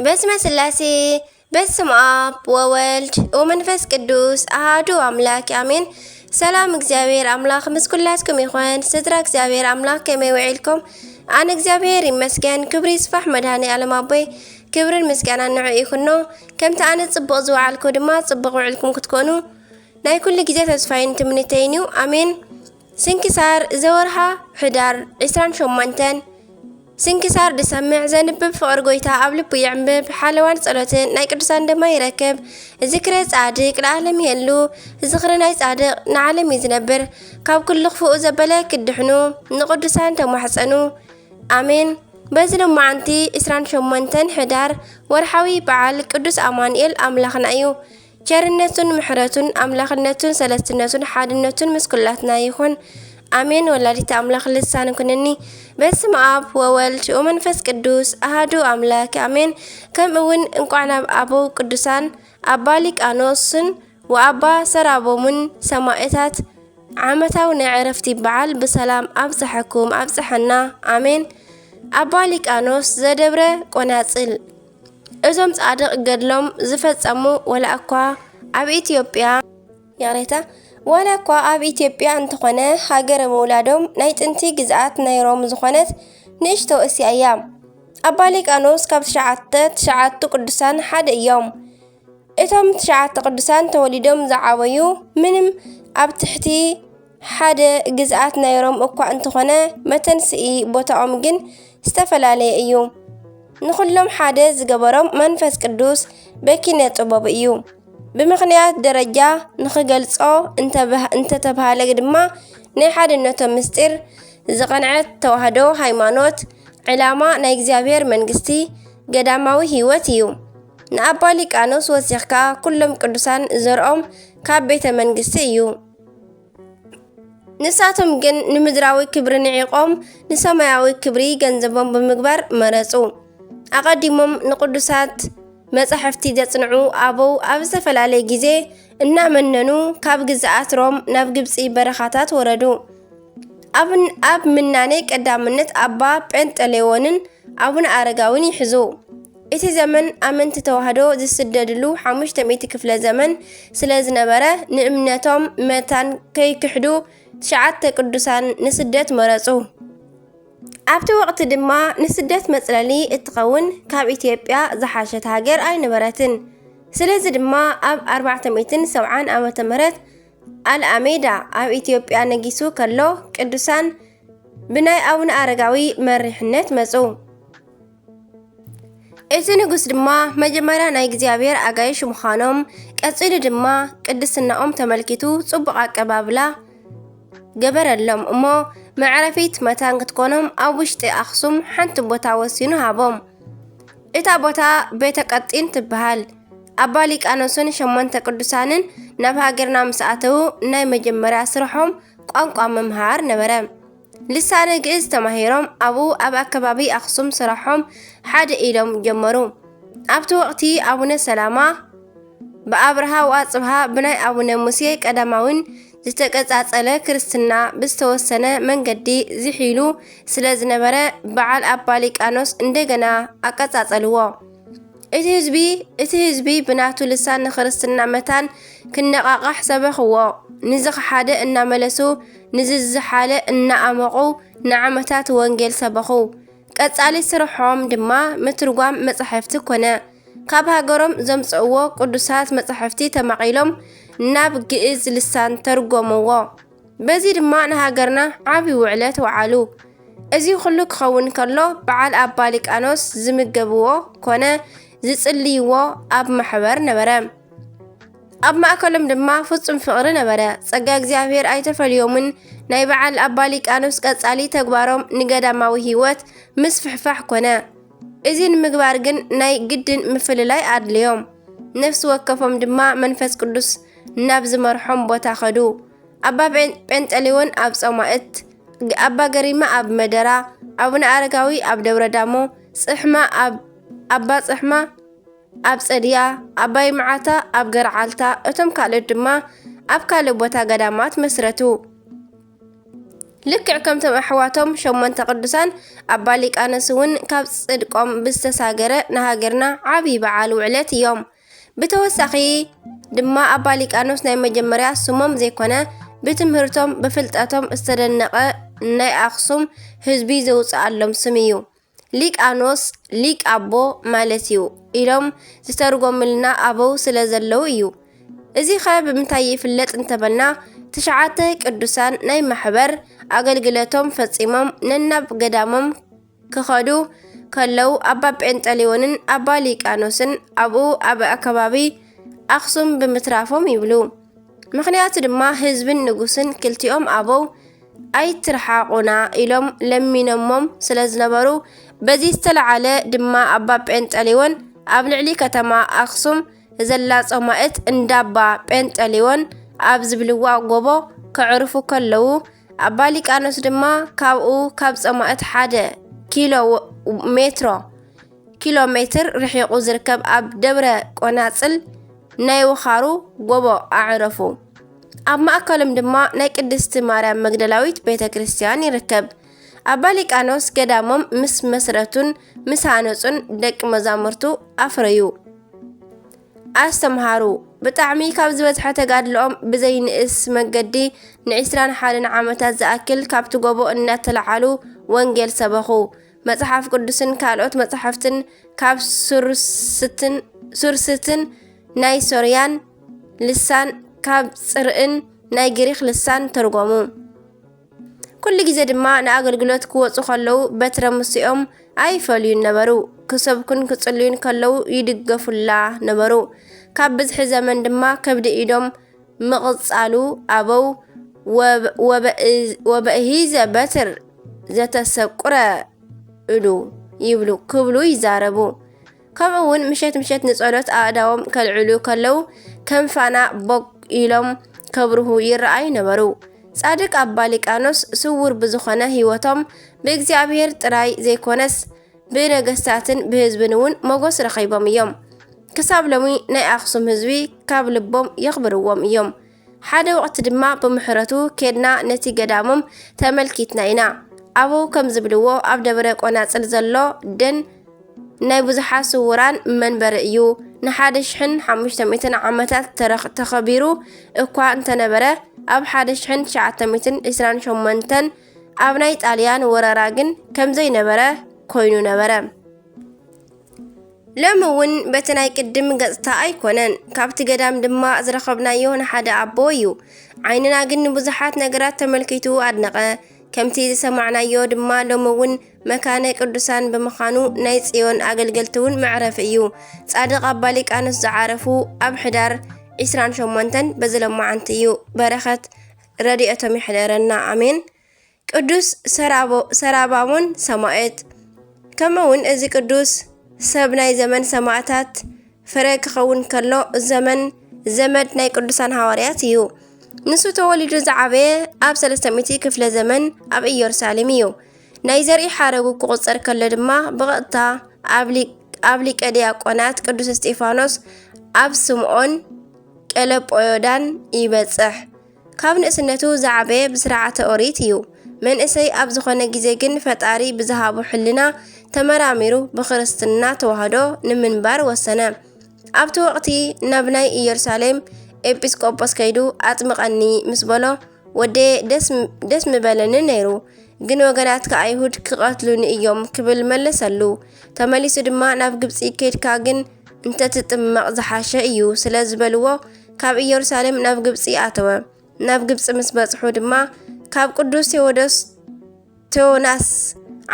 በስመ ስላሴ፣ በስመ አብ ወወልድ ወመንፈስ ቅዱስ አሃዱ አምላክ አሜን። ሰላም እግዚኣብሔር አምላክ ምስ ኩላትኩም ይኹን። ስድራ እግዚኣብሔር አምላክ ከመይ ውዒልኩም? ኣነ እግዚኣብሔር ይመስገን፣ ክብሪ ይስፋሕ መድኃኔ ዓለም ኣቦይ፣ ክብርን ምስጋናን ንዑ ይኹኖ። ከምቲ ኣነ ጽቡቕ ዝወዓልኩ ድማ ጽቡቕ ውዕልኩም ክትኮኑ ናይ ኩሉ ግዜ ተስፋይን ትምኒተይን እዩ። ኣሜን። ስንክሳር ዘወርሃ ሕዳር ዕስራን ሸሞንተን። ስንክሳር ድሰምዕ ዘንብብ ፍቕሪ ጎይታ ኣብ ልቡ ይዕምብብ፣ ሓለዋን ጸሎትን ናይ ቅዱሳን ድማ ይረክብ። ዝክረ ጻድቅ ለዓለም ይሄሉ፣ ዝኽሪ ናይ ጻድቅ ንዓለም እዩ ዝነብር። ካብ ኩሉ ክፉኡ ዘበለ ክድሕኑ ንቅዱሳን ተማሕጸኑ። ኣሜን። በዚ ሎማዓንቲ ዕስራን ሸሞንተን ሕዳር ወርሓዊ በዓል ቅዱስ ኣማኑኤል ኣምላኽና እዩ። ቸርነቱን ምሕረቱን ኣምላኽነቱን ሰለስትነቱን ሓድነቱን ምስ ኩላትና ይኹን። ኣሜን። ወላዲተ ኣምላኽ ልሳን ኩንኒ። በስመ አብ ወወልድ ወመንፈስ ቅዱስ አሃዱ አምላክ ኣሜን። ከምኡ እውን እንቋዕ ናብ ኣበው ቅዱሳን ኣባ ሊቃኖስን ወኣባ ሰራቦምን ሰማእታት ዓመታዊ ናይ ዕረፍቲ በዓል ብሰላም ኣብፀሐኩም ኣብፀሐና። ኣሜን። ኣባ ሊቃኖስ ዘደብረ ቆናጽል። እዞም ጻድቕ ገድሎም ዝፈጸሙ ዋላ እኳ ኣብ ኢትዮጵያ፣ ይቕሬታ፣ ዋላ እኳ ኣብ ኢትዮጵያ እንተኾነ ሃገረ ምውላዶም ናይ ጥንቲ ግዝኣት ናይ ሮም ዝኾነት ንእሽቶ እስያ እያ። ኣባ ሊቃኖስ ካብ ትሽዓተ ትሽዓቱ ቅዱሳን ሓደ እዮም። እቶም ትሽዓተ ቅዱሳን ተወሊዶም ዝዓበዩ ምንም ኣብ ትሕቲ ሓደ ግዝኣት ናይ ሮም እኳ እንተኾነ መተንስኢ ቦታኦም ግን ዝተፈላለየ እዩ። ንኹሎም ሓደ ዝገበሮም መንፈስ ቅዱስ በኪነ ጥበቡ እዩ። ብምኽንያት ደረጃ ንኽገልጾ እንተብህ-፣ እንተተብሃለ ድማ ናይ ሓድነቶም ምስጢር ዝቐንዐት ተዋህዶ ሃይማኖት፣ ዕላማ ናይ እግዚኣብሔር መንግስቲ፣ ገዳማዊ ህይወት እዩ። ንኣባ ሊቃኖስ ወሲኽካ ኩሎም ቅዱሳን ዘርኦም ካብ ቤተ መንግስቲ እዩ። ንሳቶም ግን ንምድራዊ ክብሪ ንዒቖም ንሰማያዊ ክብሪ ገንዘቦም ብምግባር መረጹ። ኣቐዲሞም ንቅዱሳት መጻሕፍቲ ዘጽንዑ ኣበው ኣብ ዝተፈላለየ ግዜ እናመነኑ ካብ ግዝኣት ሮም ናብ ግብጺ በረኻታት ወረዱ። ኣብ፣ ኣብ ምናኔ ቀዳምነት ኣባ ጴንጠሌዎንን ኣቡነ ኣረጋዊን ይሕዙ። እቲ ዘመን ኣመንቲ ተዋህዶ ዝስደድሉ ሓሙሽተ ሚእቲ ክፍለ ዘመን ስለ ዝነበረ ንእምነቶም መታን ከይክሕዱ ትሽዓተ ቅዱሳን ንስደት መረጹ። ኣብቲ ወቕቲ ድማ ንስደት መጽለሊ እትኸውን ካብ ኢትዮጵያ ዝሓሸት ሃገር ኣይነበረትን። ስለዚ ድማ ኣብ ኣርባዕተ ሚእትን ሰብዓን ዓመተ ምህረት ኣልኣሜዳ ኣብ ኢትዮጵያ ነጊሱ ከሎ ቅዱሳን ብናይ ኣቡነ ኣረጋዊ መሪሕነት መጹ። እቲ ንጉስ ድማ መጀመርያ ናይ እግዚኣብሔር ኣጋይሽ ምዃኖም፣ ቀጺሉ ድማ ቅድስናኦም ተመልኪቱ ጽቡቕ ኣቀባብላ ገበረሎም እሞ መዕረፊት መታን ክትኮኖም ኣብ ውሽጢ ኣኽሱም ሓንቲ ቦታ ወሲኑ ሃቦም። እታ ቦታ ቤተ ቀጢን ትበሃል። ኣባ ሊቃኖስን ሸሞንተ ቅዱሳንን ናብ ሃገርና ምስ ኣተዉ ናይ መጀመርያ ስርሖም ቋንቋ ምምሃር ነበረ። ልሳነ ግእዝ ተማሂሮም ኣብኡ ኣብ ኣከባቢ ኣኽሱም ስራሖም ሓደ ኢሎም ጀመሩ። ኣብቲ ወቕቲ ኣቡነ ሰላማ ብኣብርሃ ወኣጽብሃ ብናይ ኣቡነ ሙሴ ቀዳማዊን ዝተቀጻጸለ ክርስትና ብዝተወሰነ መንገዲ ዝሒሉ ስለ ዝነበረ በዓል ኣባ ሊቃኖስ እንደገና ኣቀጻጸልዎ። እቲ ህዝቢ፣ እቲ ህዝቢ ብናቱ ልሳን ንክርስትና መታን ክነቓቓሕ ሰበኽዎ። ንዝኸሓደ እናመለሱ፣ ንዝዝሓለ እናኣመቑ ንዓመታት ወንጌል ሰበኹ። ቀጻሊ ስርሖም ድማ ምትርጓም መጻሕፍቲ ኮነ። ካብ ሃገሮም ዘምጽእዎ ቅዱሳት መጻሕፍቲ ተማቒሎም ናብ ግእዝ ልሳን ተርጎምዎ። በዚ ድማ ንሃገርና ዓቢ ውዕለት ወዓሉ። እዚ ኩሉ ክኸውን ከሎ በዓል ኣባ ሊቃኖስ ዝምገብዎ ኮነ ዝጽልይዎ ኣብ ማሕበር ነበረ። ኣብ ማእከሎም ድማ ፍጹም ፍቕሪ ነበረ። ጸጋ እግዚኣብሔር ኣይተፈልዮምን። ናይ በዓል ኣባ ሊቃኖስ ቀጻሊ ተግባሮም ንገዳማዊ ህይወት ምስፍሕፋሕ ኮነ። እዚ ንምግባር ግን ናይ ግድን ምፍልላይ ኣድልዮም። ነፍሲ ወከፎም ድማ መንፈስ ቅዱስ ናብ ዝመርሖም ቦታ ኸዱ። ኣባ ጴን-፣ ጴንጠሌዎን ኣብ ጾማእት፣ ኣባ ገሪማ ኣብ መደራ፣ ኣቡነ ኣረጋዊ ኣብ ደብረ ዳሞ፣ ጽሕማ ኣብ፣ ኣባ ጽሕማ ኣብ ጸድያ፣ ኣባ ይምዓታ ኣብ ገርዓልታ፣ እቶም ካልኦት ድማ ኣብ ካልእ ቦታ ገዳማት መስረቱ። ልክዕ ከምቶም ኣሕዋቶም ሸሞንተ ቅዱሳን ኣባ ሊቃኖስ እውን ካብ ጽድቆም ብዝተሳገረ ንሃገርና ዓብዪ በዓል ውዕለት እዮም። ብተወሳኺ ድማ ኣባ ሊቃኖስ ናይ መጀመርያ ስሞም ዘይኮነ ብትምህርቶም ብፍልጠቶም ዝተደነቐ ናይ ኣኽሱም ህዝቢ ዘውፅኣሎም ስም እዩ። ሊቃኖስ ሊቅ ኣቦ ማለት እዩ ኢሎም ዝተርጎምልና ኣበው ስለ ዘለዉ እዩ። እዚኸ ብምንታይ ይፍለጥ እንተበልና፣ ትሽዓተ ቅዱሳን ናይ ማሕበር ኣገልግለቶም ፈጺሞም ነናብ ገዳሞም ክኸዱ ከለዉ ኣባ ጴንጠሌዎንን ኣባ ሊቃኖስን ኣብኡ ኣብ ኣከባቢ ኣኽሱም ብምትራፎም ይብሉ። ምኽንያቱ ድማ ህዝብን ንጉስን ክልቲኦም ኣበው ኣይትርሓቑና ኢሎም ለሚኖሞም ስለ ዝነበሩ፣ በዚ ዝተለዓለ ድማ ኣባ ጴንጠሌዎን ኣብ ልዕሊ ከተማ ኣኽሱም ዘላ ጾማእት እንዳባ ጴንጠሌዎን ኣብ ዝብልዋ ጎቦ ከዕርፉ ከለዉ፣ ኣባ ሊቃኖስ ድማ ካብኡ ካብ ጾማእት ሓደ ኪሎ ሜትሮ ኪሎ ሜትር ርሒቑ ዝርከብ ኣብ ደብረ ቆናጽል ናይ ወኻሩ ጎቦ ኣዕረፉ። ኣብ ማእከሎም ድማ ናይ ቅድስቲ ማርያም መግደላዊት ቤተ ክርስቲያን ይርከብ። ኣባ ሊቃኖስ ገዳሞም ምስ መስረቱን ምስ ሃነጹን ደቂ መዛሙርቱ ኣፍረዩ፣ ኣስተምሃሩ። ብጣዕሚ ካብ ዝበዝሐ ተጋድሎኦም ብዘይንእስ መገዲ ንዒስራን ሓደን ዓመታት ዝኣክል ካብቲ ጎቦ እናተለዓሉ ወንጌል ሰበኹ። መጽሓፍ ቅዱስን ካልኦት መጻሕፍትን ካብ ሱርስትን ናይ ሶርያን ልሳን ካብ ጽርኢን ናይ ግሪኽ ልሳን ተርጎሙ። ኩሉ ግዜ ድማ ንኣገልግሎት ክወጹ ከለዉ በትረ ሙሴኦም ኣይፈልዩን ነበሩ። ክሰብኩን ክጽልዩን ከለዉ ይድገፉላ ነበሩ። ካብ ብዝሒ ዘመን ድማ ከብዲ ኢዶም ምቕጻሉ ኣበው ወበ- ወበ- ወበእሂዘ በትር ዘተሰቁረ እዱ ይብሉ ክብሉ ይዛረቡ። ከምኡ እውን ምሸት ምሸት ንጸሎት ኣእዳዎም ከልዕሉ ከለዉ ከም ፋና ቦግ ኢሎም ከብርሁ ይረኣዩ ነበሩ። ጻድቅ ኣባ ሊቃኖስ ስውር ብዝኾነ ህይወቶም ብእግዚኣብሔር ጥራይ ዘይኮነስ ብነገስታትን ብህዝብን እውን ሞጎስ ረኺቦም እዮም። ክሳብ ሎሚ ናይ ኣኽሱም ህዝቢ ካብ ልቦም የኽብርዎም እዮም። ሓደ ወቕቲ ድማ ብምሕረቱ ኬድና ነቲ ገዳሞም ተመልኪትና ኢና። ኣበው ከም ዝብልዎ ኣብ ደብረ ቆናጽል ዘሎ ደን ናይ ብዙሓት ስውራን መንበሪ እዩ። ንሓደ ሽሕን ሓሙሽተ ሚእትን ዓመታት ተረኽ- ተኸቢሩ እኳ እንተነበረ ኣብ ሓደ ሽሕን ትሽዓተ ሚእትን ዕስራን ሸሞንተን ኣብ ናይ ጣልያን ወረራ ግን ከምዘይነበረ ኮይኑ ነበረ። ሎሚ እውን በቲ ናይ ቅድም ገጽታ ኣይኮነን። ካብቲ ገዳም ድማ ዝረኸብናዮ ንሓደ ኣቦ እዩ። ዓይንና ግን ንብዙሓት ነገራት ተመልኪቱ ኣድነቐ። ከምቲ ዝሰማዕናዮ ድማ ሎሚ እውን መካነ ቅዱሳን ብምዃኑ ናይ ጽዮን ኣገልገልቲ እውን መዕረፊ እዩ። ጻድቕ ኣባ ሊቃኖስ ዝዓረፉ ኣብ ሕዳር ዕስራን ሸሞንተን በዚ ሎማዓንቲ እዩ። በረኸት ረድኤቶም ይሕደረና። ኣሜን። ቅዱስ ሰራቦ- ሰራባሞን ሰማዕት። ከምኡ እውን እዚ ቅዱስ ሰብ ናይ ዘመን ሰማዕታት ፍረ ክኸውን ከሎ ዘመን ዘመድ ናይ ቅዱሳን ሃዋርያት እዩ። ንሱ ተወሊዱ ዝዓበየ ኣብ ሰለስተ ሚእቲ ክፍለ ዘመን ኣብ ኢየሩሳሌም እዩ። ናይ ዘርኢ ሓረጉ ክቑጸር ከሎ ድማ ብቐጥታ ኣብ ሊ- ኣብ ሊቀ ዲያቆናት ቅዱስ እስጢፋኖስ ኣብ ስምዖን ቀለጶዮዳን ይበጽሕ። ካብ ንእስነቱ ዝዓበየ ብስርዓተ ኦሪት እዩ። መንእሰይ ኣብ ዝኾነ ግዜ ግን ፈጣሪ ብዝሃቦ ሕልና ተመራሚሩ ብክርስትና ተዋህዶ ንምንባር ወሰነ። ኣብቲ ወቕቲ ናብ ናይ ኢየሩሳሌም ኤጲስቆጶስ ከይዱ ኣጥምቐኒ ምስ በሎ ወደየ ደስ ደስ ምበለኒ ነይሩ፣ ግን ወገናትካ ኣይሁድ ክቐትሉኒ እዮም ክብል መለሰሉ። ተመሊሱ ድማ ናብ ግብጺ ከይድካ ግን እንተትጥመቕ ዝሓሸ እዩ ስለ ዝበልዎ ካብ ኢየሩሳሌም ናብ ግብጺ ኣተወ። ናብ ግብጺ ምስ በጽሑ ድማ ካብ ቅዱስ ቴዎዶስ ቴዎናስ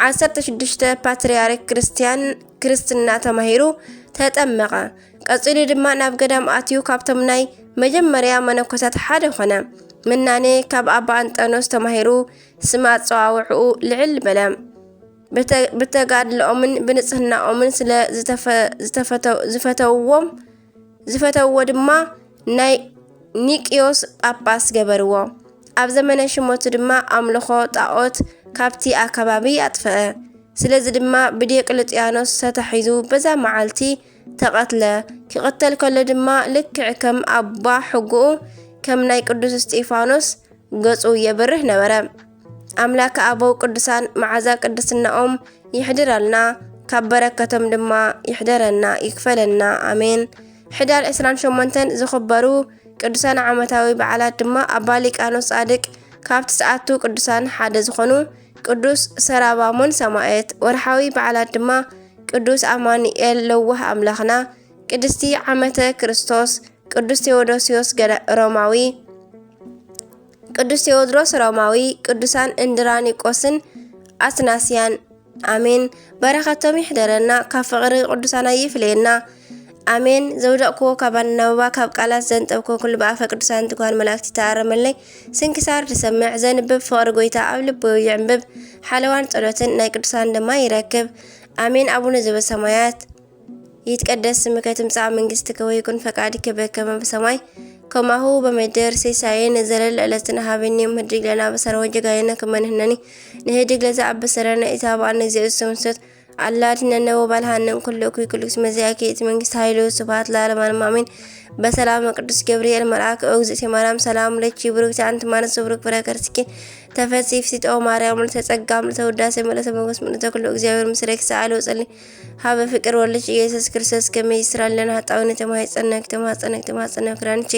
ዓሰርተ ሽዱሽተ ፓትርያርክ ክርስትያን ክርስትና ተማሂሩ ተጠመቐ። ቀጺሉ ድማ ናብ ገዳም ኣትዩ ካብቶም ናይ መጀመርያ መነኮሳት ሓደ ኾነ። ምናኔ ካብ ኣባ ኣንጠኖስ ተማሂሩ ስም ኣጸዋውዕኡ ልዕል በለ። ብተ- ብተጋድልኦምን ብንጽህናኦምን ስለ ዝተፈ- ዝተፈተ- ዝፈተውዎም ዝፈተውዎ ድማ ናይ ኒቅዮስ ጳጳስ ገበርዎ። ኣብ ዘመነ ሽሞቱ ድማ ኣምልኾ ጣኦት ካብቲ ኣከባቢ ኣጥፍአ። ስለዚ ድማ ብዲዮቅልጥያኖስ ተታሒዙ በዛ መዓልቲ ተቐትለ። ክቕተል ከሎ ድማ ልክዕ ከም ኣባ ሕጉኡ ከም ናይ ቅዱስ እስጢፋኖስ ገጹ የብርህ ነበረ። ኣምላክ ኣበው ቅዱሳን መዓዛ ቅድስናኦም ይሕድረልና፣ ካብ በረከቶም ድማ ይሕደረና ይክፈለና፣ ኣሜን። ሕዳር ዕስራን ሸሞንተን ዝኽበሩ ቅዱሳን ዓመታዊ በዓላት ድማ ኣባ ሊቃኖስ ጻድቅ ካብ ትስዓቱ ቅዱሳን ሓደ ዝኾኑ፣ ቅዱስ ሰራባሞን ሰማዕት። ወርሓዊ በዓላት ድማ ቅዱስ ኣማኑኤል ለዋህ ኣምላኽና፣ ቅድስቲ ዓመተ ክርስቶስ፣ ቅዱስ ቴዎዶስዮስ ገዳ- ሮማዊ፣ ቅዱስ ቴዎድሮስ ሮማዊ፣ ቅዱሳን እንድራኒቆስን ኣትናስያን። ኣሜን። በረኸቶም ይሕደረና፣ ካብ ፍቕሪ ቅዱሳን ኣይፍለየና። ኣሜን። ዘውደቕክዎ ካብ ኣናብባ፣ ካብ ቃላት ዘንጠብክዎ ኩሉ ብኣፈ ቅዱሳን ትጓን መላእክቲ ተኣረመለይ። ስንክሳር ዝሰምዕ ዘንብብ ፍቕሪ ጎይታ ኣብ ልቡ ይዕንብብ። ሓለዋን ጸሎትን ናይ ቅዱሳን ድማ ይረክብ። ኣሜን። ኣቡነ ዘበሰማያት ይትቀደስ ስምከ ትምጻእ መንግስትከ ወይኩን ፈቃድከ በከመ በሰማይ ከማሁ በምድር። ሲሳየነ ዘለለ ዕለትነ ሀበነ ዮም ህድግ ለነ አበሳነ ወጌጋየነ ከመ ንሕነኒ ንህድግ ለዘአበሰ ለነ ኢታብአነ እግዚኦ ውስተ መንሱት አላ አድኅነነ ወባልሐነ እምኩሉ እኩይ ኩሉ እስመ ዚአከ ይእቲ መንግስት ኃይሉ ስብሐት ለዓለመ ዓለም አሜን። በሰላመ ቅዱስ ገብርኤል መልአክ ኦ እግዝእቲ ማርያም ሰላም ለኪ ብሩክቲ አንቲ እም አንስት ብሩክ ፍሬ ከርስኪ ተፈሲ ፍሲጦ ማርያም ምልዕተ ጸጋ ምልዕተ ውዳሴ ምልዕተ ሞገስ ምልዕተ ኩሉ እግዚአብሔር ምስሌኪ ሰአሊ ወጸሊ ሀበ ፍቅር ወልድኪ ኢየሱስ ክርስቶስ ከመ ይስራ ለነ ኃጣውኢነ ተማሂጸነኪ ተማጸነኪ ተማጸነኪ ክዳንቺ።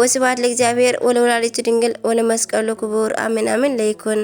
ወስብሐት ለእግዚአብሔር ወለወላዲቱ ድንግል ወለመስቀሉ ክቡር አሜን አሜን ለይኩን።